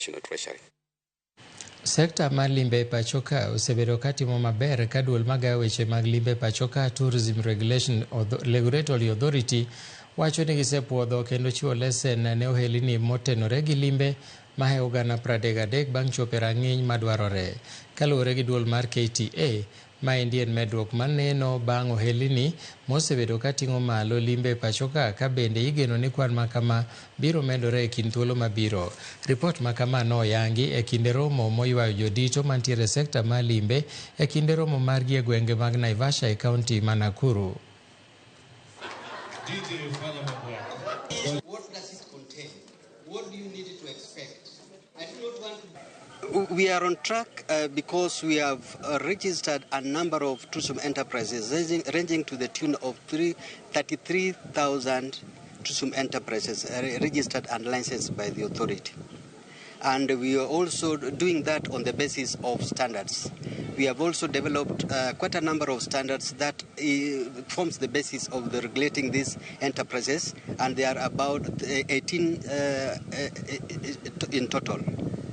National Treasury. Sekta mar limbe e pachoka osebedo katimo maber ka duol magayo weche mag limbe e pachoka, Tourism Regulation Regulatory Authority, wacho ni gisepuodho kendo chiwo lesen ne ohelni motenore gi limbe mahewo 33,000 bang' chopo e rang'iny madwarore. Kaluwore gi duol mar KTA, maendi en medruok maneno bang' ohelni mosebedo kating'o malo limbe e pachoka, ka bende igeno ni kwan makama biro medore e kind thuolo mabiro. Ripot makama noyangi e kinde romo moywayo jodito mantiere e sekta mar limbe e kinde romo margi e gwenge mag Naivasha e kaunti ma Nakuru. What does it contain? What do you need to expect? I do not want to. We are on track because we have registered a number of tourism enterprises ranging to the tune of 33,000 tourism enterprises registered and licensed by the authority. And we are also doing that on the basis of standards. We have also developed quite a number of standards that forms the basis of the regulating these enterprises, and they are about 18 in total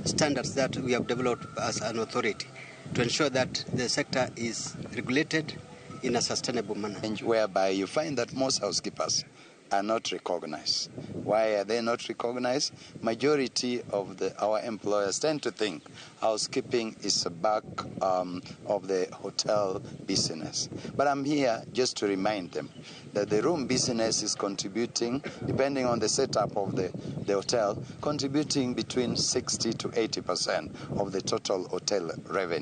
standards that we have developed as an authority to ensure that the sector is regulated in a sustainable manner. Whereby you find that most housekeepers are not recognized. Why are they not recognized? Majority of our employers tend to think housekeeping is a back of the hotel business. But I'm here just to remind them that the room business is contributing, depending on the setup of the hotel, contributing between 60 to 80% of the total hotel revenue.